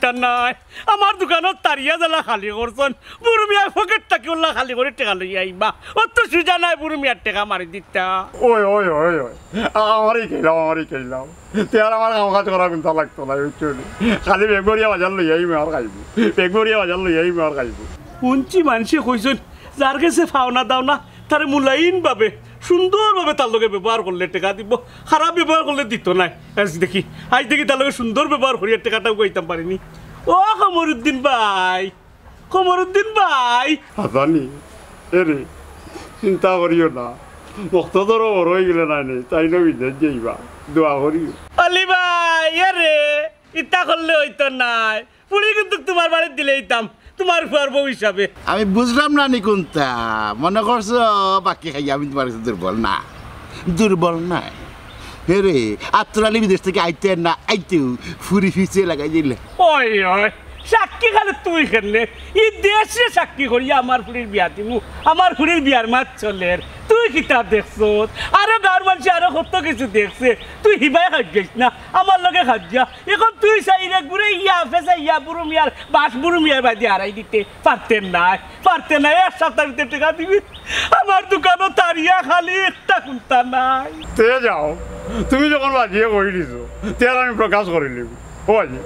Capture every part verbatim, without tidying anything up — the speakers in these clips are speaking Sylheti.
দিতা নায়। আমার দোকানো তারিয়া যেলা খালি করছইন, বুরু মিয়ায় পকেট থাকি অলা খালি করি টেকা লইয়া আইবা। অত সুজা নায় বুরু মিয়ার টেকা মারি দিতা। ওই, ওই, ওই, ওই। আমারই খাইলাম, আমারই খাইলাম। তে আর আমার কাম কাজ করা কুন্তা লাগতো নায়, বুঝছো নি? খালি বেগ ভরিয়া বাজার লইয়া আইমু আর খাইমু। বেগ ভরিয়া বাজার লইয়া আইমু আর খাইমু। হুনছি মানষে কইছইন, যার গেছে পাওনা দাওনা, তারে মুলাইম ভাবে, সুন্দর ভাবে তার লগে ব্যবহার করলে টেকা দিবো, খারাপ ব্যবহার করলে দিতো নায়। আইজ দেখি, আইজ দেখি তার লগে সুন্দর ব্যবহার করিয়া টেকাটা উগাইতাম পারিনি। ও কমরুদ্দিন ভাই, কমরুদ্দিন ভাই। হাসানি, এরে, চিন্তা করিও না। মক্তদরও বড় অইগেলে নায় নি, তাইনও বিদেশ যাইবা। দোয়া করিও। অলি ভাই, এরে, ইতা করলে অইতো নায়। ফুড়ি কিন্তু তুমার বাড়িত দিলাইতাম, তুমার ফুয়ার বউ হিসাবে। আমি বুঝলাম না নি কুন্তা। মনে করছো বাকি খাইয়া আমি তুমার কাছে দুর্বল? না, দুর্বল নায়। হে রে, আতর আলী বিদেশ থাকি আইতে না আইতেউ ফুড়ি পিছে লাগাই দিলে। ওই, ওই, সাক্ষী খালি তুই কেনে? ই দেশরে সাক্ষী করিয়া আমার ফুড়ির বিয়া দিমু, আমার ফুড়ির বিয়ার মাত চলের। তুই কিতা দেখছস? আরো গাঁওর মানষে আরো কত কিছু দেখছে, তুই হিবায় খাইছস না, আমার লগে খাইয়া। এখন তুই চাইরে ঘুরে ইয়া ফেসে ইয়া বুরু মিয়ার বাস বুরু মিয়ার বাড়িদি হারাই দিতে পারতে নায়, পারতে নায়। এক সপ্তাহর ভিতরে টেকা দিবি। আমার দোকানো তারিয়া খালি, একটা কুন্তা নাই। তে যাও, তুমি যখন বাজিয়ে কই দিছো, তে আর আমি প্রকাশ করিলিমু। ও বাজি,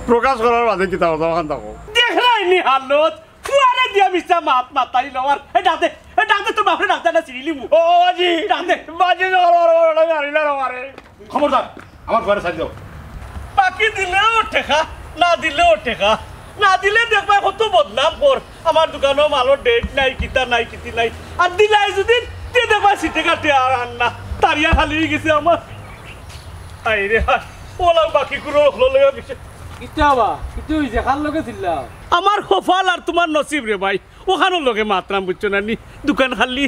প্রকাশ করার বাদে কিতা কথা অখান থাকো। দেখরায়নি হালত, ফুয়ারে দিয়া মিছা মাত মাতাইলো আর। এ ডাক দে, এ ডাক দে, তোর বাপরে ডাক দে, না চিনিলিমু। ও বাজি, ডাক দে। বাজি, মারিলা না মারে। খবরদার, আমার ঘরে সাইড দাও। বাকি দিলেও টেকা, না দিলেও টেকা। না দিলে দেখবায় কত বদনাম কর। আমার দোকানো মালর date নাই, কিতা নাই, কিতি নাই। আর দিলাই যদি, তে দেখবায় সিটে কাটে আর আন না। তারিয়া খালি অইগেছে আমার। হায় রে হায়, অলাউ বাকি কুর অকলর লগে পিছে। কিতা বা, কিতা অইছে, কার লগে ছিলা? আমার কপাল আর তুমার নসিব রে ভাই। অখানর লগে মাতরাম, বুঝছো না নি? দোকান খালি,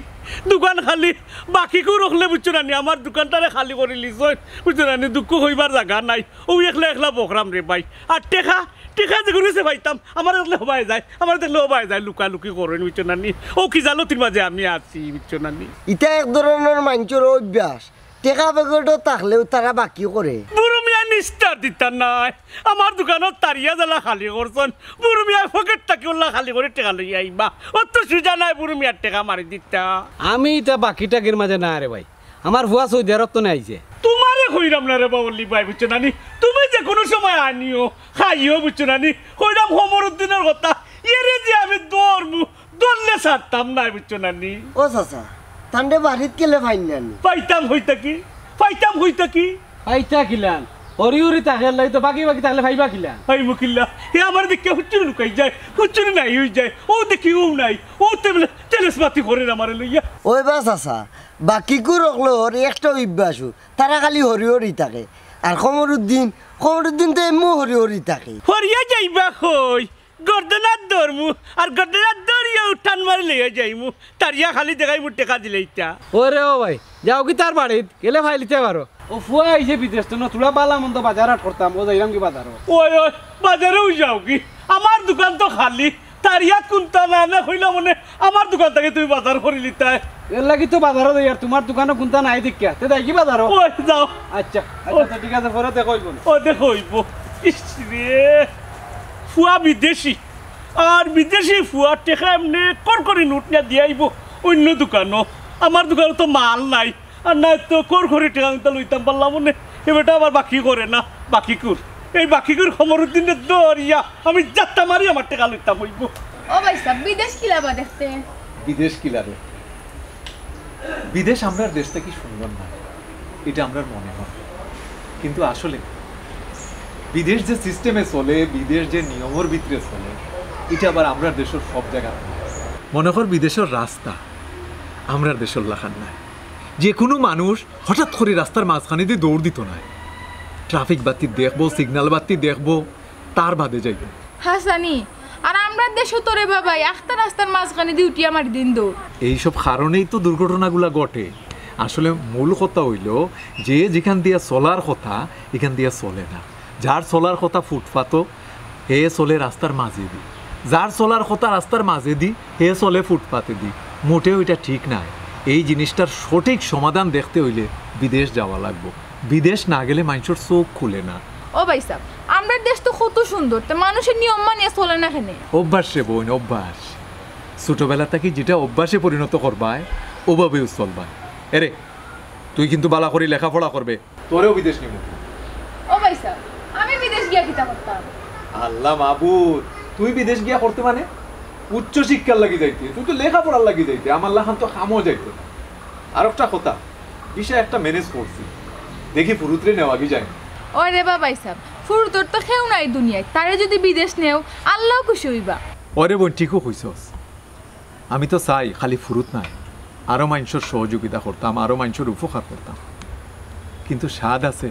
দোকান খালি, বাকি কুর অকলে, বুঝছো না নি? আমার দোকানটারে খালি করিলিছইন, বুঝছো না নি? দুঃখ কইবার জাগা নাই, অউ একলা একলা বকরাম রে ভাই। আর টেকা, টেকা যেগুন গেছে পাইতাম, আমারে দেখলে হবায় যায়, আমারে দেখলে হবায় যায়, লুকালুকি করইন, বুঝছো না নি? অউ খিজালতির মাঝে আমি আছি, বুঝছো না নি? ইতা এক ধরনর মানষর অভ্যাস। টেকা পকেটো থাকলেও তারা বাকি করে। বুরু মিয়া নিস্তার দিতা নায়। আমার দোকানো তারিয়া যেলা খালি করছইন, বুরু মিয়ায় পকেট থাকি অলা খালি করি টেকা লইয়া আইবা। অত সুজা নায় বুরু মিয়ার টেকা মারি দিতা। আমি ইতা বাকি টাকির মাঝে না রে ভাই, আমার ফুয়া সৌদি আরব তনে আইছে। তুমারে কইরাম না রে বা অলি ভাই, বুঝছো না নি? তুমি যেকুনু সময় আনিও, খাইও, বুঝছো না নি? কইরাম কমরুদ্দিনর কথা, এরে যে আমি ধরমু, ধরলে ছাড়তাম নায়, বুঝছো না নি? ও চাচা, তানরে বাড়িত গেলে পাইন না নি? পাইতাম কই থাকি, পাইতাম কই থাকি। পাইতা কিলান? হরি হরি থাকে, এরলাগি তো বাকি বাকি থাকলে পাইবা কিলান? পাইমু কিলা? হে আমারে দেখিয়া হুচ্চুরি লুকাই যায়, হুচ্চুরি নাই অই যায়, অউ দেখি অউ নাই, অউ তেমনে তেলেসমাতি করের আমারে লইয়া। ওই বা চাচা, বাকি কুর অকলর একটা অভ্যাস, তারা খালি হরি হরি থাকে। আর কমরুদ্দিন, কমরুদ্দিন তো এমনেউ হরি হরি থাকে। হরিয়া যাইবা কই? গর্দনাত ধরমু, আর গর্দনাত ধরিয়া উঠান মারি লইয়া যাইমু। তারিয়া খালি দেখাইমু টেকা দিলাইতা। ওরে ও ভাই, যাওগি তার বাড়িত, গেলে পাইলিতে পারো। ও ফুয়া আইছে বিদেশ তনে, থুড়া বালা মন্দ বাজার হাট করতাম, ও যাইরাম গি বাজারো। ওই, ওই, বাজারো যাওগি? আমার দোকান তো খালি, তারিয়াত কুন্তা না, না কইলাম মানে আমার দোকান থাকি তুমি বাজার করিলিতায়। এরলাগি তো বাজারো যাই, আর তুমার দোকানো কুন্তা নাই দেখিয়া, তে যাইগি বাজারো। ওই, যাও। আচ্ছা, আচ্ছা, ও। তো ঠিক আছে, পরে দেখা অইবো নে। ও, দেখা অইবো। ইস রে, ফুয়া বিদেশি, আর বিদেশি ফুয়া টেকা এমনে কড়কড়ি নোট নিয়া দিয়া আইবো অইন্য দোকানো। আমার দোকানো তো মাল নাই, আর নায় তো কড়কড়ি টেকা কুন্তা লইতাম পারলাম অনে। হে বেটা আবার বাকি করে না, বাকি কুর। এই বাকি কুর কমরুদ্দিনরে ধরিয়া আমি যাত্রা মারি আমার টেকা লইতাম অইবো। ও ভাইসাব, বিদেশ কিলাবা দেখতে? বিদেশ কিলারে? বিদেশ আমরার দেশ থাকি সুন্দর নায়, ইটা আমরার মনে অয়। কিন্তু আসলে বিদেশ যে system-এ চলে, বিদেশ যে নিয়মর ভিতরে চলে, ইটা আবার আমরার দেশর সব জাগাত নায়। মনে কর বিদেশর রাস্তা আমরার দেশর লাখান নায়। যেকুনু মানুষ হঠাৎ করি রাস্তার মাঝখানেদি দৌড় দিতো নায়। Traffic বাত্তি দেখবো, signal বাত্তি দেখবো, তার বাদে যাইবো। হাছানি, আর আমরার দেশো তো রে বাবা, একটা রাস্তার মাঝখানেদি উঠিয়া মারি দিন দৌড়। এইসব কারণেই তো দুর্ঘটনাগুলা ঘটে। আসলে মূল কথা অইলো যে যেখান দিয়া চলার কথা, ইখান দিয়া চলে না। যার চলার কথা ফুটপাতো, হে চলে রাস্তার মাঝেদি। যার চলার কথা রাস্তার মাঝেদি, হে চলে ফুটপাতেদি। মোটেও ইটা ঠিক নায়। এই জিনিসটার সঠিক সমাধান দেখতে অইলে বিদেশ যাওয়া লাগবো। বিদেশ না গেলে মানষর চউখ খুলে না। ও ভাইসাব, আমরার দেশ তো কত সুন্দর, তে মানুষে নিয়ম মানিয়া চলে না কেনে? অভ্যাস রে বইন, অভ্যাস। ছোটবেলা থাকি যেটা অভ্যাসে পরিণত করবায়, ওভাবেউ চলবায়। এরে, তুই কিন্তু বালা করি লেখাপড়া করবে, তোরেও বিদেশ নিমু। ও ভাইসাব, আমি বিদেশ গিয়া কিতা করতাম? আল্লাহ মাবুদ, তুই বিদেশ গিয়া করতে মানে? উচ্চ শিক্ষার লাগি যাইতে, তুই তো লেখাপড়ার লাগি যাইতে, আমার লাখান তো কামো যাইতে না। আর একটা কথা, বিষয় একটা ম্যানেজ করছি, দেখি ফুরুতরে নেওয়াগি যায়। ওরে বা ভাইসাব, ফুরুতর তো কেউ নাই দুনিয়াত, তারে যদি বিদেশ নেও, আল্লাও খুশি অইবা। ওরে বইন, ঠিকউ কইছস। আমি তো চাই খালি ফুরুত নায়, আরো মানষর সহযোগিতা করতাম, আরো মানষর উপকার করতাম, কিন্তু সাধ আছে,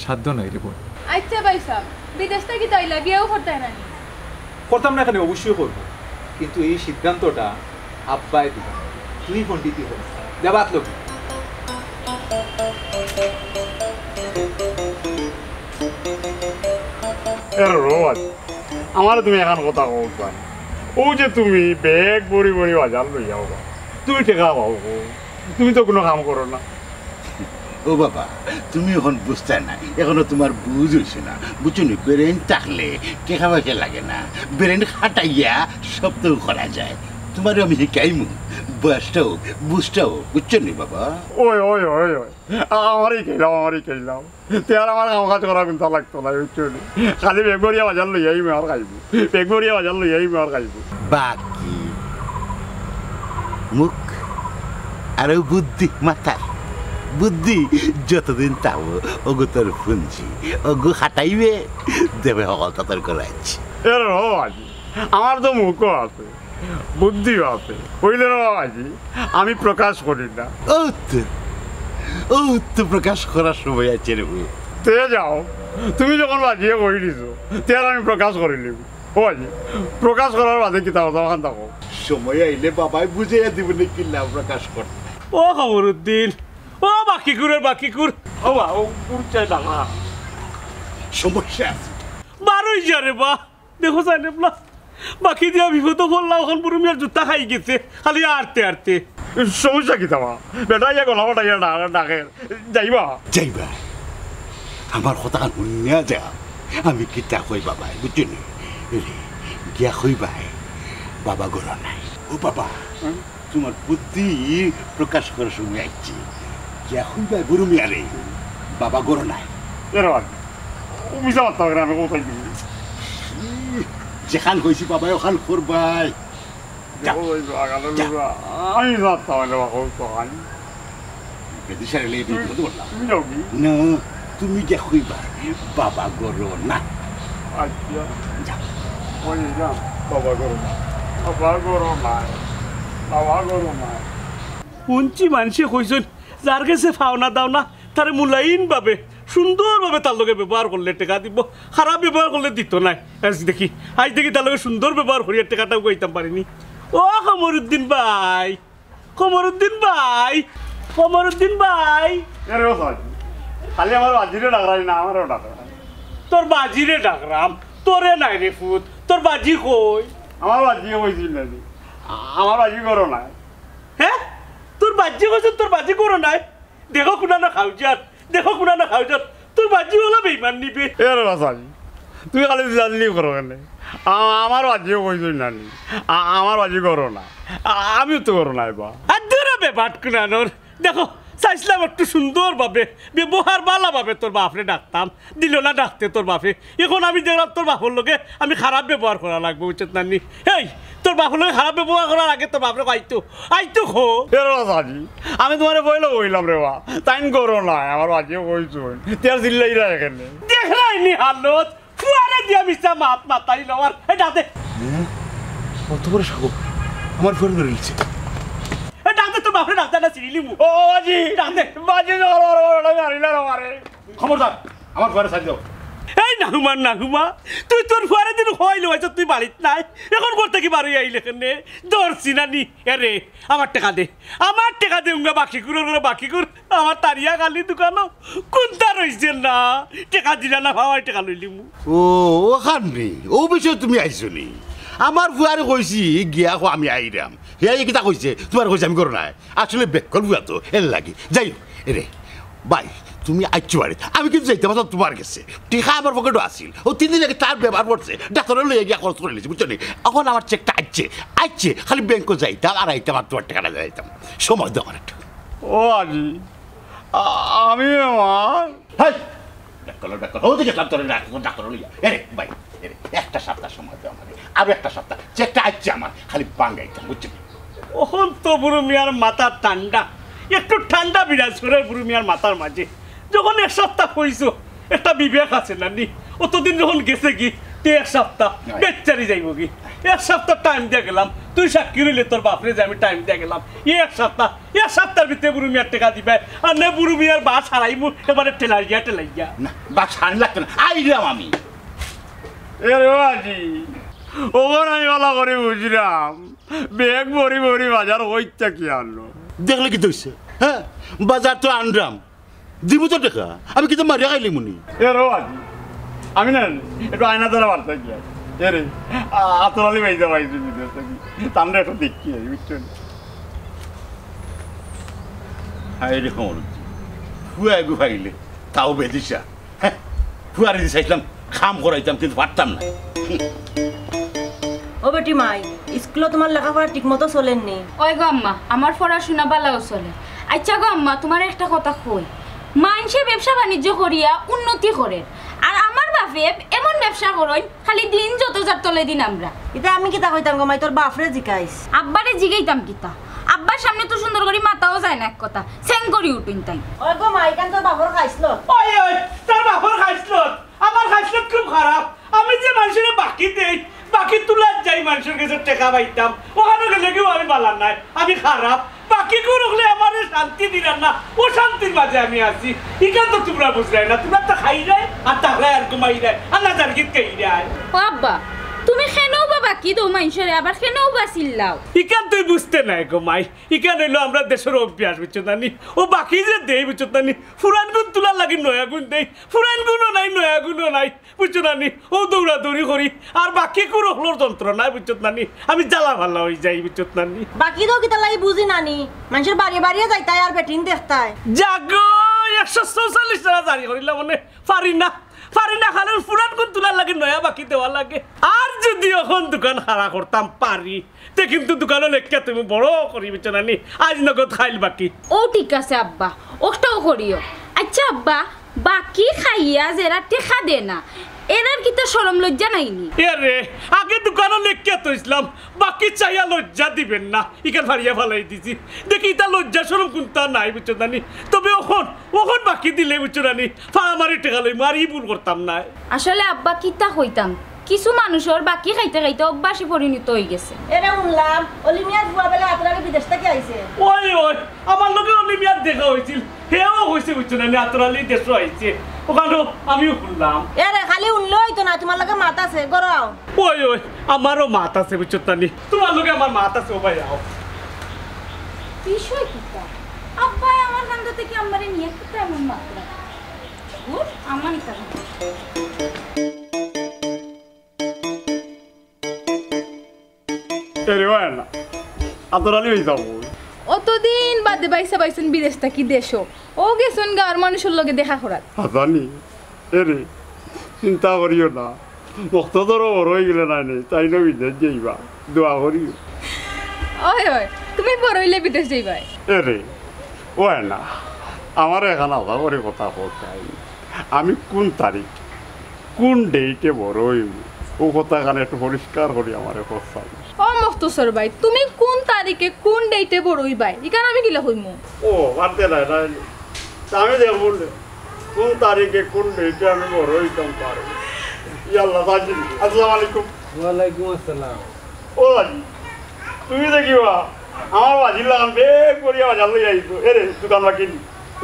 সাধ্য নাই রে বইন। আচ্ছা ভাইসাব, বিদেশ থাকি তাইলা বিয়াও করতায় না নি? করতাম না কেনে, অবশ্যই করব, কিন্তু এই সিদ্ধান্তটা আব্বায় দিবা, তুই পণ্ডিতি কর। যা বাত লোক। এরে ও ভাই, আমারে তুমি এখান কথা কও চাই। অউ যে তুমি ব্যাগ ভরি ভরি বাজার লইয়া যাও, তুমি টেকা পাও কই? তুমি তো কুনু কাম করো না। ও বাবা, তুমি অখন বুঝতায় না, অখনো তুমার বুঝ অইছে না, বুঝছো নি? ব্রেইন থাকলে টেকা পয়সা লাগে না, ব্রেইন খাটাইয়া সবতাউ করা যায়। তুমারেও আমি শিখাইমু, বয়সটা অউক, বুঝটা অউক, বুঝছো নি বাবা? ওই, ওই, ওই, ওই, আমারে খেলাও, আমারে খেলাও। তে আর আমার কাম কাজ করা কুন্তা লাগতো না, বুঝছো নি? খালি ব্যাগ ভরিয়া বাজার লইয়া আইমু আর খাইমু, ব্যাগ ভরিয়া বাজার লইয়া আইমু আর খাইমু। বাকি মুখ আর অউ বুদ্ধি মাথার, বুদ্ধি যতদিন থাকবো, অগু তোর পুঞ্জি, অগু খাটাইবে, দেবে হকলতা তোর করাইছি। এরে ও ভাই, আমার তো মুখও আছে, বুদ্ধিও আছে, অইলে রে বাবাজি, আমি প্রকাশ করি না। অউ তো, অউ তো প্রকাশ করার সময় আইছে রে বইন। তে যাও, তুমি যখন বাজিয়ে কই দিছো, তে আর আমি প্রকাশ করিলিমু। ও ভাই, প্রকাশ করার বাদে কিতা কথা অখান থাকো। সময় আইলে বাবায় বুঝাইয়া দিবনে কিলা প্রকাশ করতে। ও কমরুদ্দিন, ও বাকিকুরর বাকিকুর। ও বা, ও কুরচাই ডাকা। সমস্যা আছে। বারই যা রে বা। দেখো চাইন না, বাকি দিয়া বিপদো পড়লাম, অখন বুরু মিয়ার জুতা খাই গেছে, খালি আটতে আটতে। সমস্যা কিতা বা? বেটা ইয়া গলা ফাটাইয়া ডা-, ডাকের। যাইবা? যাইবা। আমার কথাখান হুনিয়া যাও। আমি কিতা কই বাবায়, বুঝছো নি? এরে, গিয়া কইবায়, বাবা ঘরো নাই। ও বাবা, হুম? তুমার বুদ্ধি প্রকাশ করার সময় আইছে। গিয়া কইবায় বুরু মিয়ারে, বাবা ঘরো নাই। এরে বাবা, ও মিছা মাততা পারে, আমি কোথায় দিবি? যেখান কইছি বাবায় অখান করবায়। যা। দেখো ওই বাগানো যা। বাবা, আমি যাতাম না বাবা, ওই তো আমি। বেদিশারে লইয়া তুমি বিপদ করলাম। তুমি যাও কি? না, তুমি গিয়া কইবায়, বাবা ঘরো নাই। আচ্ছা। যা। ওই না, বাবা ঘরো নাই। বাবা ঘরো নাই। বাবা ঘরো নাই। হুনছি মানষে কইছইন, যার গেছে পাওনা দাওনা, তারে মুলাইম ভাবে, সুন্দর ভাবে তার লগে ব্যবহার করলে টেকা দিবো, খারাপ ব্যবহার করলে দিতো নায়। আইজ দেখি, আইজ দেখি তার লগে সুন্দর ব্যবহার করিয়া টেকাটা উগাইতাম পারিনি। ও কমরুদ্দিন ভাই, কমরুদ্দিন ভাই, কমরুদ্দিন ভাই। এরে ও সাজি, খালি আমার বাজিরে ডাকরায় না, আমারেও ডাকরায়। তোর বাজিরে ডাকরাম, তোরে নায় রে ফুত, তোর বাজি কই? আমার বাজি কইছিল না নি? আমার বাজি ঘরো নাই। হে? তোর বাজি কইছে, তোর বাজি ঘরো নাই? দেখো কুনানো খাউজার, দেখো কুনানো খাউজার, তোর বাজি অলা বেইমান নি বে। এরে বাসাজি, তুমি খালি জানলি করো কেনে? আ-, আমার বাজিও কইছইন না নি? আ-, আমার বাজি ঘরো নাই। আ-, আমিও তো ঘরো নাই বা। আর দূরে বে বাট কুনানোর। দেখো, চাইছলাম একটু সুন্দর ভাবে, ব্যবহার বালা ভাবে তোর বাফরে ডাকতাম, দিলো না ডাকতে তোর বাফে। অখন আমি দেখরাম তোর বাফর লগে আমি খারাপ ব্যবহার করা লাগবো, বুঝছত না নি? এই, তোর বাফর লগে খারাপ ব্যবহার করার আগে তোর বাফরে আইতো, আইতো কো। এরে বাসাজি, আমি তুমারে কইলে কইলাম রে বা, তাইন ঘরো নাই, আমার বাজিও কইছইন। তে আর চিল্লাইরা কেনে? দেখরায় নি হালত, ফুয়ারে দিয়া মিছা মাত মাতাইলো আর। এ ডাক দে। হ্যাঁ? অত বড় সাহস? আমার ফুয়ারে ধরি নিছে। এ ডাক দে, তোর বাফরে ডাক দে, না চিনিলিমু। ও বাজি, ডাক দে। বাজি, ধরো, ধরো, ধরো, মারিলা রে মারে। খবরদার, আমার ফুয়ারে ছাড়ি দেও। এই নাহুমা, নাহুমা, তুই তোর ফুয়ারে দিন কইলো, আইজ তুই বাড়িত নাই। অখন করতে কি বারই আইলে কেনে? ধরছি না নি? এরে, আমার টেকা দে, আমার টেকা দে, উঙ্গা বাকি কুর, উঙ্গা বাকি কুর। আমার তারিয়া খালি দোকানো কুন্তা রইছে না, টেকা দিলা না, পাওয়াই টেকা লইলিমু। ও, অখান নি, অউ বিষয়ে তুমি আইছো নি? আমার ফুয়ারে কইছি, গিয়া কও আমি আইরাম। হে আইয়া কিতা কইছে? তুমারে কইছে আমি ঘরো নাই। আসলে বেক্কল ফুয়া তো, এরলাগি। যাই হউক, এরে, ভাই, তুমি আইছো বাড়িত, আমি কিন্তু যাইতাম পারতাম তুমার গেছে। টেকা আমার পকেটো আছিল, অউ তিন দিন আগে তার বেমার পড়ছে, ডাক্তারে লইয়া গিয়া খরচ করিলিছি, বুঝছো নি? অখন আমার চেকটা আইছে, আইছে, খালি ব্যাংকো যাইতাম আর আইতাম আর তুমার টেকাটা যাইতাম। সময় দেও আমার একটু। ও আজি, আ-, আমি আমার হেই! ডাক্তার, ডাক্তার, অউ দিকে ডাক্তার, ডাক্তার, ডাক্তার লইয়া। এরে ভাই, এরে, একটা সপ্তাহ সময় দেও আমারে, আরো একটা সপ্তাহ। চেকটা আইছে আমার, খালি ভাঙ্গাইতাম, বুঝছো নি? অখন তো বুরু মিয়ার মাথা ঠান্ডা, একটু ঠান্ডা বিরাজ করে বুরু মিয়ার মাথার মাঝে। যখন এক সপ্তাহ কইছো, একটা বিবেক আছে না নি? অতদিন যখন গেছে গি, তে এক সপ্তাহ, বেচারি যাইবো গি। এক সপ্তাহ টাইম দিয়া গেলাম, তুই সাক্ষী রইলে তোর বাপরে যে আমি টাইম দিয়া গেলাম। এই এক সপ্তাহ, এক সপ্তাহর ভিতরে বুরু মিয়ার টেকা দিবায়, আর নে বুরু মিয়ার বাস হারাইমু, এবারে ঠেলাইয়া ঠেলাইয়া। না, বাস হারানি লাগতো না, আইলাম আমি। এরে বাজি, অখন আমি ভালা করি বুঝরাম, ব্যাগ ভরি ভরি বাজার কইত থাকি আনলো। দেখলে কিতা অইছে? হ্যাঁ, বাজার তো আনরাম, দিমু তো টেকা, আমি কিতা মারিয়া খাইলিমু নি? এরে বাজি, আমি না একটু আয়না ধরা বার্তা গিয়া, এরে, আ-, আতর আলী ভাই যাওয়া হয়েছে বিদেশ থাকি, তামরা একটু দেখি আই, বুঝছো নি? হায় রে কমরুদ্দিন, ফুয়া এগু ফাইলে, তাও বেদিশা। হ্যাঁ, ফুয়ারে দি চাইছিলাম, কাম করাইতাম, কিন্তু পারতাম না। ও বেটি মাই, স্কুলো তুমার লেখাপড়া ঠিক মতো চলের নি? ওই গো আম্মা, আমার পড়াশোনা বালাও চলে। আচ্ছা গো আম্মা, তুমারে একটা কথা কই, মাইনষে ব্যবসা বাণিজ্য করিয়া উন্নতি করের, আর আমার বাপে এমন ব্যবসা করইন, খালি দিন যত যার তলে দিন আমরা। ইতা আমি কিতা কইতাম গো মাই, তোর বাপরে জিকাইস। আব্বারে জিগাইতাম কিতা? আব্বার সামনে তো সুন্দর করি মাতাও যায় না এক কথা, সেং করি উঠইন তাই। ওই গো মাই, ইখান তোর বাপর খাইছলত। ওই, ওই, তোর বাপর খাইছলত। আমার খাইছলত খুব খারাপ। আমি যে মানষরে বাকি দেই, বাকি তুলাত যাই মানষর গেছে টেকা পাইতাম, অখানো গেলে কিও আমি বালা নায়, আমি খারাপ। বাকি কুরুকলে আমারে শান্তি দিলার না, অশান্তির মাঝে আমি আছি। ইখান তো তুমরা বুঝরায় না, তুমরা তো খাইরায় আর থাকরায় আর ঘুমাইরায় আর না জানি কিতা কইরায়। ও আব্বা, তুমি কেনেউ বা বাকি দেও মানষরে, আবার কেনেউ বা চিল্লাও? ইখান তুই বুঝতে নায় গো মাই, ইখান অইলো আমরার দেশর অভ্যাস, বুঝছো না নি? অউ বাকি যে দেই, বুঝছো না নি? পুরান গুণ তুলার লাগি নয়া গুণ দেই, পুরান গুণও নাই, নয়া গুণও নাই। বুঝছো না নি? অউ দৌড়াদৌড়ি করি, আর বাকি কুরুকলর যন্ত্রণায়, বুঝছো না নি? আমি জ্বালা ভালা অইযাই, বুঝছো না নি? বাকি দেও কিতার লাগি বুঝি না নি? মানষর বাড়িয়ে বাড়িয়ে যাইতায় আর বেটিন দেখতায়। যাগো, একশো চৌচল্লিশ টেকা জারি করিলাম, মানে পারি না, পারি না, কারণ পুরান গুণ তুলার লাগি নয়া বাকি দেওয়া লাগে। আর যুদি অখন দোকান খাড়া করতাম পারি, তে কিন্তু দোকানো লেখিয়া তুমি বড় করি, বুঝছো না নি? আইজ নগদ কাইল বাকি। ও ঠিক আছে আব্বা, অটাও করিও। আচ্ছা আব্বা, বাকি খাইয়া যেরা টেকা দে না, এরার কিতা শরম লজ্জা নাই নি? এরে, আগে দোকানো লেখিয়া থইছলাম, বাকি চাইয়া লজ্জা দিবেন না, ইখান ফাড়িয়া ফালাই দিছি। দেখি ইতা লজ্জা শরম কুনতা নাই, বুঝছো না নি? তবে অখন, অখন বাকি দিলে, বুঝছো না নি? ফাড়ামারি টেকা লইমু, আর ই ভুল করতাম নায়। আসলে আব্বা কিতা কইতাম, কিছু মানষর বাকি খাইতে খাইতে অভ্যাসে পরিণত অইগেছে। এরে হুনলাম, অলি মিয়ার ফুয়া বেলে আতর আলী বিদেশ থাকি আইছে। ওই, ওই, আমার লগে অলি মিয়ার দেখা অইছিল, হেও কইছে, বুঝছো না নি, আতর আলী দেশো আইছে, অখানো আমিও হুনলাম। এরে খালি হুনলে অইতো না, তুমার লগে মাত আছে, ঘরো আও। ওই, ওই, আমারও মাত আছে, বুঝছো না নি, তুমার লগে আমার মাত আছে, ও ভাই আও। বিষয় কিতা? আব্বায় আমার কান্দা থাকি আম্মারে নিয়া কিতা এমন মাতরা? ধুর, আমার ইতা না। এরে, অয় না। আতর আলী ভাই যাবো। অতদিন বাদে ভাইসাব আইছইন বিদেশ থাকি দেশো। অউ গেছইন গাঁওর মানষর লগে দেখা করাত। হাছানি, এরে, চিন্তা করিও না। মক্তদরও বড় অইগেলে নায় নি, তাইন বিদেশ যাইবা। দোয়া করিও। ওই, ওই, তুমি বড় অইলে বিদেশ যাইবায়। এরে, অয় না। আমারে একখান আলাদা করি কথা কও চাই। আমি কুন তারিখ, কুন date-এ বড় অইমু, অউ কথাখান একটু পরিষ্কার করি আমারে কও চাই। ও মখতসর ভাই, তুমি কুন তারিখে, কুন date-এ বড় অইবায়, ইখান আমি কিলা কইমু? ও, বাদ দে না, না, তা আমি দেখমু নে, কুন তারিখে, কুন date-এ আমি বড় অইতাম পারি। ইয়াল্লা, বাজি। আসসালামু আলাইকুম। ওয়ালাইকুম আসসালাম। ও বাজি, তুমি দেখিবা, আমার বাজির লাখান বেগ করিয়া বাজার লইয়া আইছো। এরে, দোকান বাকি নি?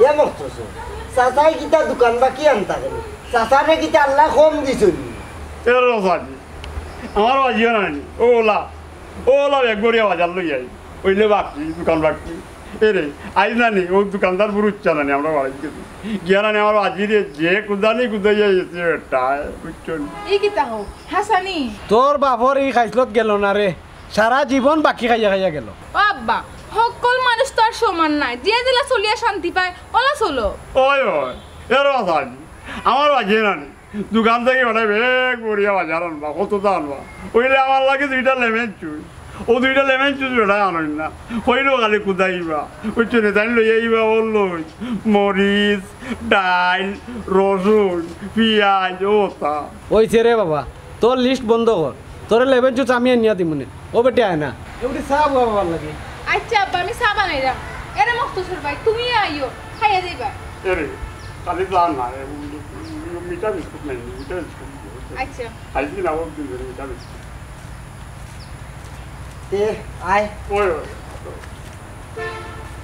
এ মখতসর, চাচায় কিতা দোকান বাকি আনতা কেনে? চাচারে কিতা আল্লায় কম দিছইন নি? এরে বাজি, আমার বাজিও নাই নি। ও ওলা, ও ওলা বেগ করিয়া বাজার লইয়া আই। অইলে বাকি, দোকান বাকি। এরে, আইজ নানি, অউ দোকানদার বুরু ইচ্ছা নানি, আমরা বাড়িত গেছি। গিয়া নানি আমার বাজিরে যে কুদানি কুদাইয়া গেছে বেটায়, বুঝছো নি? ই কিতা কও? হাছানি। তোর বাপর ই খাইছলত গেল না রে, সারা জীবন বাকি খাইয়া খাইয়া গেল। ও আব্বা, হক্কল মানুষ তো আর সমান নায়, যে যেলা চলিয়া শান্তি পায়, ওলা চলো। ওই, ওই, এর বাজার, আমার বাজিয়ে না নি। দোকান থাকি বেটায় বেগ বরিয়া বাজার আনবা, কততা আনবা। অইলে আমার লাগি দুইটা লেমন জুস, অউ দুইটা লেমন জুস বেটায় আনইন না। কইলো খালি কুদাইবা, বুঝছো নি? তাইন লই আইবা অউ লই, মরিচ, ডাইল, রসুন, পিয়াজ, অতা। অইছে রে বাবা, তোর লিস্ট বন্ধ কর। তোরে লেমন জুস আমি আনিয়া দিমুনে। ও বেটি, আয় না। এগুটি চা বাবার লাগি। আচ্ছা আব্বা, আমি চা বানাইরাম। এরে মখতসর ভাই, তুমি আইও, খাইয়া যাইবা। এরে, খালি চা না, এ, মিঠা বিস্কুট নাই, মিঠা বিস্কুট। আচ্ছা। আইজকে না, অউ দিন ধরি মিঠা বিস্কুট। এ, আয়। ওই, ওই।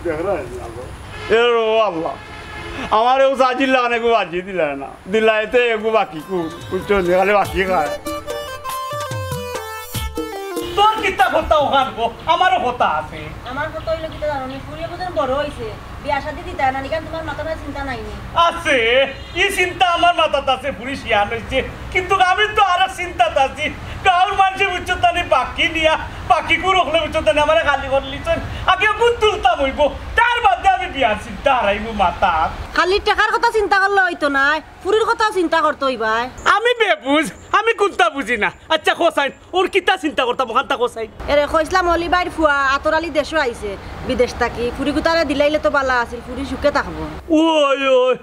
দেখরা নি, আল্লাহ। এ রে আল্লাহ, আমারে অউ সাজিল লাগান এগু বাজি দিলা না। দিলাইতে এগু বাকি কু, বুঝছো নি? খালি বাকি খায়। তোর কিতা কথা অখান গো? আমারও কথা আছে। আমার কথা অইলো কিতা জানো নি? ফুড়ি বুঝেন বড় অইছে, বিয়া শাদি দিতা না, ইখান তুমার মাথাত চিন্তা নাই নি? আছে, ই চিন্তা আমার মাথাত আছে, ফুড়ি শিয়ান অইছে। কিন্তু আমি তো আরক চিন্তাত আছি। গাঁওর মানষে বুঝছো তানি বাকি নিয়া, বাকি কুর অকলে বুঝছো তানি আমারে খালি করিলিছইন। আগে কুন তুলতাম অইবো, তার বাদে আমি বিয়ার চিন্তা হারাইমু মাথাত। খালি টেকার কথা চিন্তা করলে অইতো নায়, ফুড়ির কথাও চিন্তা করতে অইবায়। আমি বেবুঝ, আমি কুন্তা বুঝি না। আচ্ছা, কও চাইন, অর কিতা চিন্তা করতাম, অখানতা কও চাইন। এরে কইছলাম, অলি ভাইর ফুয়া আতর আলী দেশো আইছে বিদেশ থাকি, ফুড়িগুতারে দিলাইলে তো বালা আছিল, ফুড়ি সুখে থাকবো। ওই, ওই,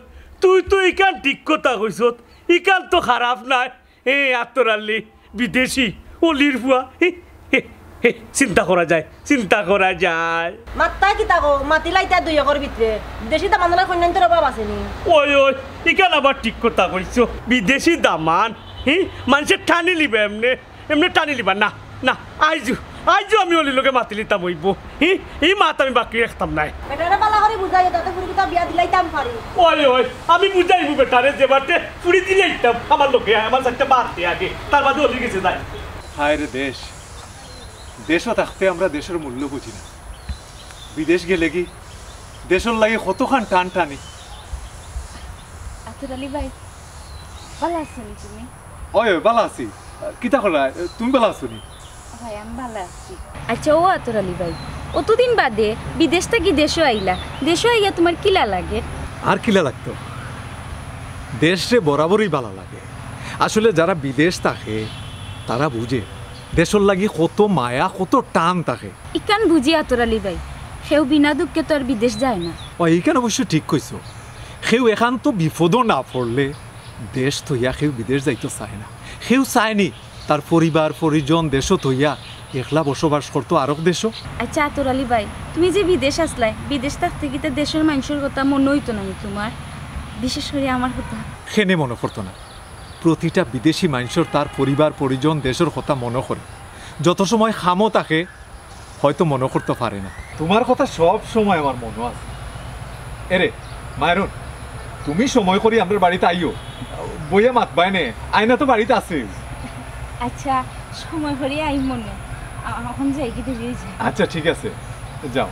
তুই তো ইখান ঠিক কথা কইছত, ইখান তো খারাপ নায়। এ আতর আলী, বিদেশি, অলির ফুয়া, হে, হে, হে, চিন্তা করা যায়, চিন্তা করা যায়। মাত্তা কিতা কও, মাতিলাইতা দুই একর ভিতরে। বিদেশি দামান্দর কইন্যাইন্তর অভাব আছে নি? ওই, ওই, ইখান আবার ঠিক কথা কইছো। বিদেশি দামান, হি, মানষে টানি লিবা এমনে, এমনে টানি লিবা না, না, আইজু, আইজু আমি অলির লগে মাতিলিতাম অইবো। হি, ই মাত আমি বাকি রাখতাম নায়। বেটারে বালা করি বুঝাইও, যাতে ফুড়িগুতা বিয়া দিলাইতাম পারি। ওই, ওই, আমি বুঝাইমু বেটারে যে বাটে ফুড়ি দিলাইতাম, আমার লগে আয়, আমার চাইরটা বাদ দে আগে, তার বাদে অলির গেছে যাই। হায় রে দেশ, দেশো থাকতে আমরা দেশর মূল্য বুঝি না, বিদেশ গেলেগি দেশর লাগি কতখান টান টানি। আতর আলী ভাই, বালা আছো নি তুমি? ওই, ওই, বালা আছি। কিতা কররা? তুমি বালা আছো নি? ভাই, আমি বালা আছি। আচ্ছা, ও আতর আলী ভাই, অতদিন বাদে বিদেশ থাকি দেশো আইলা, দেশো আইয়া তুমার কিলা লাগে? আর কিলা লাগতো? দেশরে বরাবরই বালা লাগে। আসলে যারা বিদেশ থাকে, তারা বুঝে দেশর লাগি কত মায়া, কত টান থাকে। ইখান বুঝি আতর আলী ভাই, কেউ বিনা দুঃখে তো আর বিদেশ যায় না। ও, ইখান অবশ্য ঠিক কইছো। কেউ একান্ত বিপদো না পড়লে দেশ থইয়া কেউ বিদেশ যাইতো চায় না। কেউ চায় নি তার পরিবার পরিজন দেশো থইয়া একলা বসবাস করতো আরক দেশো। আচ্ছা আতর আলী ভাই, তুমি যে বিদেশ আছলায়, বিদেশ থাকতে কিতা দেশর মানষর কথা মনো অইতো না নি তুমার? বিশেষ করি আমার কথা। কেনে মনো পড়তো না? প্রতিটা বিদেশি মানষর তার পরিবার পরিজন দেশর কথা মনো করে। যত সময় কামো থাকে, হয়তো মনো করতো পারে না। তুমার কথা সব সময় আমার মনো আছে। এরে, মায়রুন, তুমি সময় করি আমরার বাড়িত আইও। বইয়া মাতবায় নে, আয়না তো বাড়িত আছে। আচ্ছা, সময় করি আইমুনে। আ-, অখন যাইগি, দেরি অইযায়। আচ্ছা, ঠিক আছে, যাও।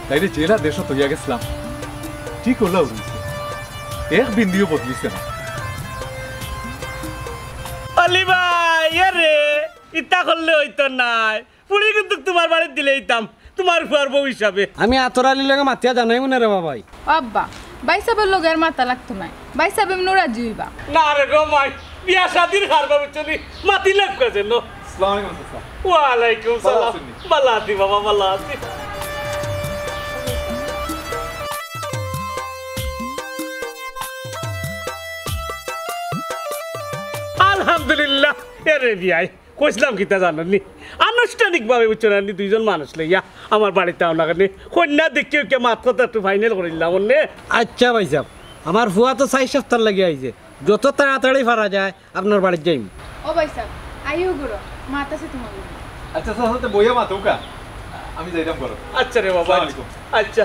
তাইরে যেলা দেশো থইয়া গেছলাম, ঠিক অলাউ রইছে, এক বিন্দুও বদলিছে না। আলী ভাই, এরে, ইতা করলে অইতো নায়। ফুড়ি কিন্তু তুমার বাড়িত দিলাইতাম, তুমার ফুয়ার বউ হিসাবে। আমি আতর আলীর লগে মাতিয়া জানাইমুনে রে বাবাই। ও আব্বা, ভাইসাবর লগে আর মাতা লাগতো নায়, ভাইসাব এমনেউ রাজি অইবা। না রে গো মাই, বিয়া শাদির কারবার বুঝছো নি, মাতিলাউক্কা যেন। আসসালামু আলাইকুম চাচা। ওয়ালাইকুম সালাম। ভালা আছইন নি? ভালা আছি বাবা, ভালা আছি। আলহামদুলিল্লাহ। এরে বিয়াই, কইছলাম কিতা জানো নি? আনুষ্ঠানিকভাবে বুঝছো না নি, দুইজন মানুষ লইয়া আমার বাড়িত আও না কেনে? কইন্যা দেখিয়া মাত-কথা একটু ফাইনাল করিলাম অনে। আচ্ছা ভাইসাব, আমার ফুয়া তো চাইর সাপ্তার লাগি আইছে, যত তাড়াতাড়ি পারা যায় আপনার বাড়িত যাইমু। ও ভাইসাব, আইও ঘরো, মাত আছে তুমার লগে। আচ্ছা, আচ্ছা, আচ্ছা, বইয়া মাতউক্কা, আমি যাইরাম ঘরো। আচ্ছা রে বাবা, আসসালামু আলাইকুম। আচ্ছা।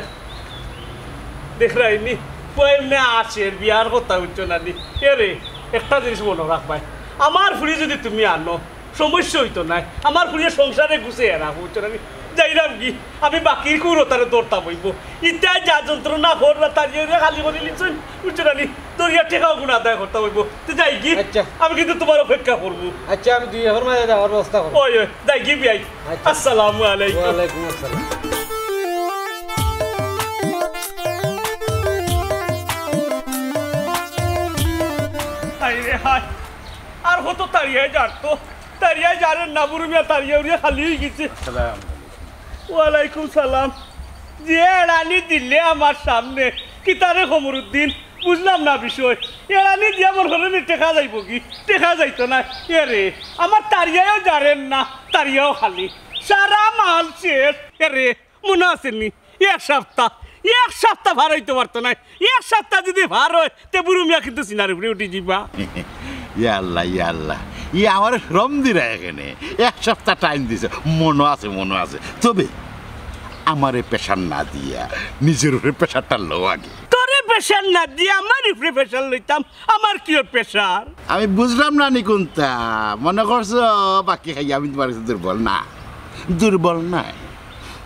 দেখরায় নি, ফুয়া এমনে আছের, বিয়ার কথা বুঝছো না নি? এরে, একটা জিনিস মনো রাখবায়, আমার ফুড়ি যুদি তুমি আনো, সমস্যা অইতো নায়। আমার ফুড়িয়ে সংসারে গুছাইয়া রাখবো, বুঝছো না নি? যাইরাম গি, আমি বাকির কুর অতারে ধরতাম অইবো। ইতায় যা যন্ত্রণা কররা, তার ইয়ে খালি করিলিছইন, বুঝছো না নি? ধরিয়া টেকাগুন আদায় করতাম অইবো। তে যাইগি? আচ্ছা। আমি কিন্তু তুমার অপেক্ষা করমু। আচ্ছা, আমি দুই একর মাঝে যাওয়ার ব্যবস্থা করমু। ওই, ওই, যাইগি বিয়াই। আচ্ছা। আসসালামু আলাইকুম। ওয়ালাইকুম আসসালাম। হায়, আর কত তাড়িয়ায় যার তো, তাড়িয়ায় যারের না, বুরু মিয়া তাড়িয়া উড়িয়া খালি অই গেছে। সালাম। ওয়ালাইকুম সালাম। যে এড়ানি দিলে আমার সামনে, কিতারে কমরুদ্দিন, বুঝলাম না বিষয়। এড়ানি দিয়া মনে করো নি টেকা যাইবো কি? টেকা যাইতো না। এরে, আমার তাড়িয়ায়ও যারের না, তাড়িয়াও খালি। সারা মাল শেষ। এরে, মনো আছে নি? এক সপ্তাহ, এক সপ্তাহ পার অইতো পারতো নায়। এক সপ্তাহ যুদি পার অয়, তে বুরু মিয়া কিন্তু সিনার উপরে উঠি যিবা। ইয়া আল্লাহ, ইয়া আল্লাহ, ই আমারে শ্রম দিরা এখানে। এক সপ্তাহ টাইম দিছে, মনো আছে, মনো আছে। তবে আমারে প্রেশার না দিয়া নিজর উপরে প্রেশারটা লও আগে। তোরে প্রেশার না দিয়া আমার উপরে প্রেশার লইতাম, আমার কিওর প্রেশার? আমি বুঝলাম না নি কুনতা। মনো করছো বাকি খাইয়া আমি তুমার কাছে দুর্বল? না, দুর্বল নায়।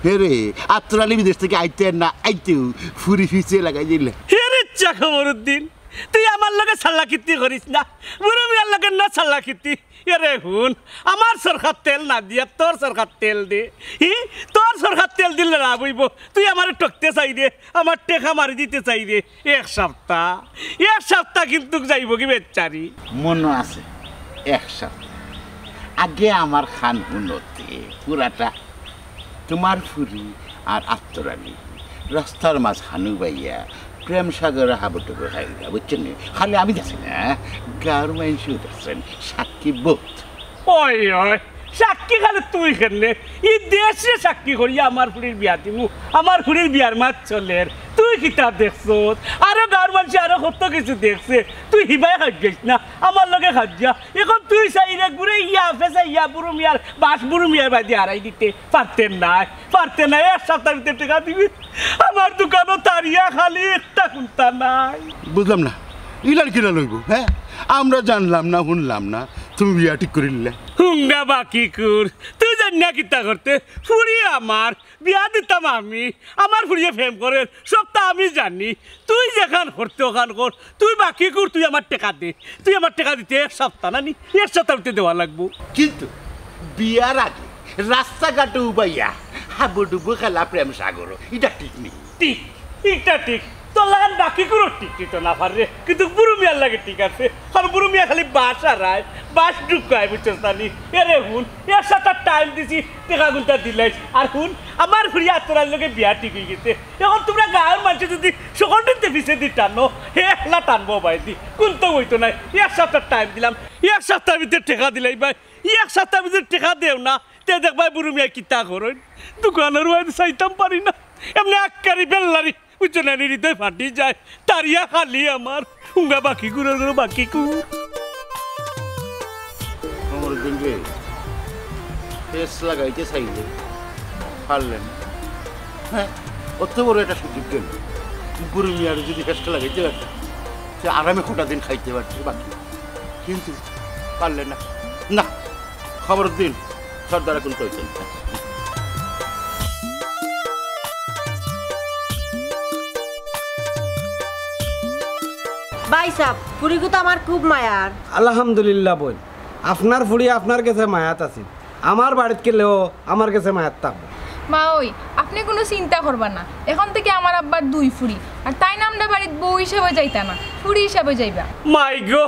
হে রে, আতর আলী বিদেশ থাকি আইতে না আইতেউ ফুরি ফিছে লাগাই দিলে। হে রে, ইচ্ছা কমরুদ্দিন, তুই আমার লগে চালাকিতি করিস না, বুরু মিয়ার লগে না চালাকিতি। এরে হুন, আমার সরকার তেল না দিয়া তোর সরকার তেল দে। হি, তোর সরকার তেল দিলে লাভ অইবো। তুই আমারে ঠকতে চাইরে, আমার টেকা মারি দিতে চাইরে। এক সপ্তাহ, এক সপ্তাহ কিন্তু যাইবো কি বেচারি? মনো আছে, এক সপ্তাহ আগে আমার খান হুনতে পুরাটা তুমার ফুরি আর আতর আলী রাস্তার মাঝ হানু বাইয়া প্রেম সাগরে হাবুডুবু খাইলা, বুঝছো নি? খালি আমি দেখছি না, গাঁওর মাইনষেও দেখছইন, সাক্ষী বউত। ওই, ওই, সাক্ষী খালি তুই কেনে? ই দেশরে সাক্ষী করিয়া আমার ফুরির বিয়া দিমু, আমার ফুরির বিয়ার মাত চলের। তুই কিতা দেখছস? আরো গাঁওর মানষে আরো কত কিছু দেখছে, তুই হিবায় খাইছস না, আমার লগে খাইয়া। এখন তুই চাইরে ঘুরে ইয়া ফেসে ইয়া বুরু মিয়ার বাস বুরু মিয়ার বায়দি হারাই দিতে। পারতে নায়, পারতে নায়, এক সপ্তাহর ভিতরে টেকা দিবি। আমার দোকানও তারিয়া খালি, একটা কুন্তা নাই। বুঝলাম না, ইলার কিলা লইবো, হ্যাঁ? আমরা জানলাম না, হুনলাম না, তুমি বিয়া ঠিক করিলিলে। হুঙ্গা বাকি কুর, তুই জানি না কিতা করতে, ফুরি আমার, বিয়া দিতাম আমি, আমার ফুরিয়ে প্রেম করের, সবতা আমি জানি। তুই যেখান করতে ওখান কর, তুই বাকি কুর, তুই আমার টেকা দে, তুই আমার টেকা দিতে এক সপ্তাহ না নি, এক সপ্তাহর ভিতরে দেওয়া লাগবো। কিন্তু বিয়ার আগে রাস্তাঘাটে উবাইয়া হাবুডুবু খেলা প্রেম সাগর, ইটা ঠিক নি? ঠিক, ইটা ঠিক। তোর লাগান বাকি কুরও ঠিক দিত না পাররে, কিন্তু বুরু মিয়ার লাগে ঠিক আছে। কারণ বুরু মিয়া খালি বাস হারায়, বাস ঢুকায়, বুঝছস না নি? এরে হুন, এক সপ্তাহ টাইম দিছি, টেকা কুন্তা দিলাইস। আর হুন, আমার ফুরি আতর আলীর লগে বিয়া ঠিক অই গেছে। এখন তুমরা গাঁওর মানষে যুদি সকল দিনতে পিছে দি টানো, হে একলা টানবো বায়দি, কুন্তা অইতো নায়। এক সপ্তাহ টাইম দিলাম, এক সপ্তাহর ভিতরে টেকা দিলাইবায়, এক সপ্তাহর ভিতরে টেকা দেও না, তে দেখবায় বুরু মিয়ায় কিতা করইন। দোকানর বায়দি চাইতাম পারি না, এমনে আক্কারি বেল্লারি, বুঝছো না নি, হৃদয় ফাটি যায়। তারিয়া খালি আমার, হুঙ্গা বাকি কুরর ঘরো বাকি কুর। কমরুদ্দিন রে, ফেস লাগাইতে চাইলে পারলে না। হ্যাঁ, অত বড় একটা সুযোগ গেল। বুরু মিয়ারে যুদি ফেসটা লাগাইতে পারতাম, তে আরামে কটা দিন খাইতে পারতে বাকি। কিন্তু পারলে না। না, কমরুদ্দিন, সর্দার এখন কইতেন। ভাইসাব, ফুরিগু তো আমার খুব মায়ার। আলহামদুলিল্লাহ বইন, আপনার ফুরি আপনার গেছে মায়াত আছে, আমার বাড়িত গেলেও আমার গেছে মায়াত থাকবো। মা ওই, আপনে কুনু চিন্তা করবা না, এখন থাকি আমার আব্বার দুই ফুরি, আর তাইন আমরার বাড়িত বউ হিসাবে যাইতা না, ফুরি হিসাবে যাইবা। মাই গো,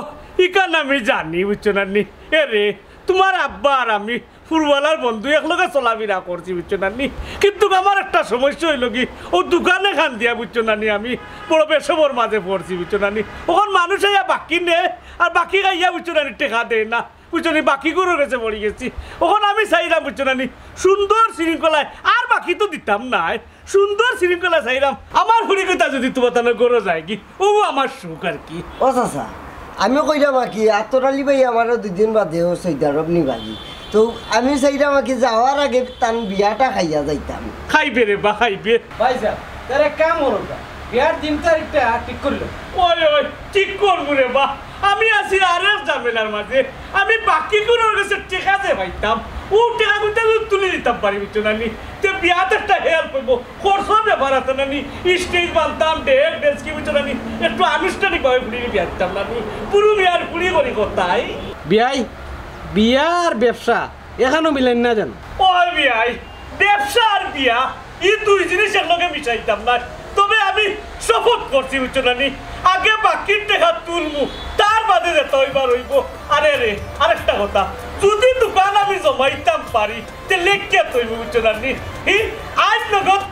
ইখান আমি জানি, বুঝছো না নি? এরে, তুমার আব্বা আর আমি ফুরবালার বন্ধু, একলগে চলাফিরা করছি, বুঝছো না নি? কিন্তু আমার একটা সমস্যা অইলো কি, অউ দোকান এখান দিয়া, বুঝছো না নি, আমি বড় বেসবর মাঝে পড়ছি, বুঝছো না নি? অখন মানুষ আইয়া বাকি নে, আর বাকি খাইয়া, বুঝছো না নি, টেকা দেয় না, বুঝছো নি? বাকি কুরর গেছে পড়ি গেছি। অখন আমি চাইরাম, বুঝছো না নি, সুন্দর শৃঙ্খলায়, আর বাকি তো দিতাম নায়, সুন্দর শৃঙ্খলা চাইরাম। আমার ফুরি কুন্তা যুদি তুমার তানর ঘরো যায়গি, অউ আমার সুখ আর কি। ও চাচা, আমি কইরাম বাকি, আতর আলী ভাই আমারে দুইদিন বাদে অউ সৌদি আরব নিবাগি। তো আমি চাইরাম বাকি যাওয়ার আগে তান বিয়াটা খাইয়া যাইতাম। খাইবে রে বা, খাইবে। ভাইসাব, তাইলে এক কাম করো বা, বিয়ার দিন তারিখটা ঠিক করিলো। ওই, ওই, ঠিক করমু রে বা। আমি আছি আরেক ঝামেলার মাঝে। আমি বাকি কুরর গেছে টেকা যে পাইতাম, অউ টেকা কুন্তা যুদি তুলি দিতাম পারি, বুঝছো না নি? তে বিয়াত একটা হেল্প অইবো, খরচর ব্যাপার আছে না নি? স্টেজ বানতাম, ডেক, ডেস্কি, বুঝছো না নি? একটু আনুষ্ঠানিকভাবে ফুরিরে বিয়া দিতাম না নি? বুরু মিয়ার ফুরি করি কথাই। বিয়াই, বিয়া আর ব্যবসা এখানো মিলাইন না যেন। ওই বিয়াই, ব্যবসা আর বিয়া, ই দুই জিনিস একলগে মিশাইতাম না। তবে আমি শপথ করছি, বুঝছো না নি? আগে বাকির টেকা তুলমু, তার বাদে যেতা অইবার অইবো। আরে রে, আরেকটা কথা, যুদি দোকান আমি জমাইতাম পারি, তে লেখিয়া থইমু, বুঝছো না নি? ই, আইজ নগদ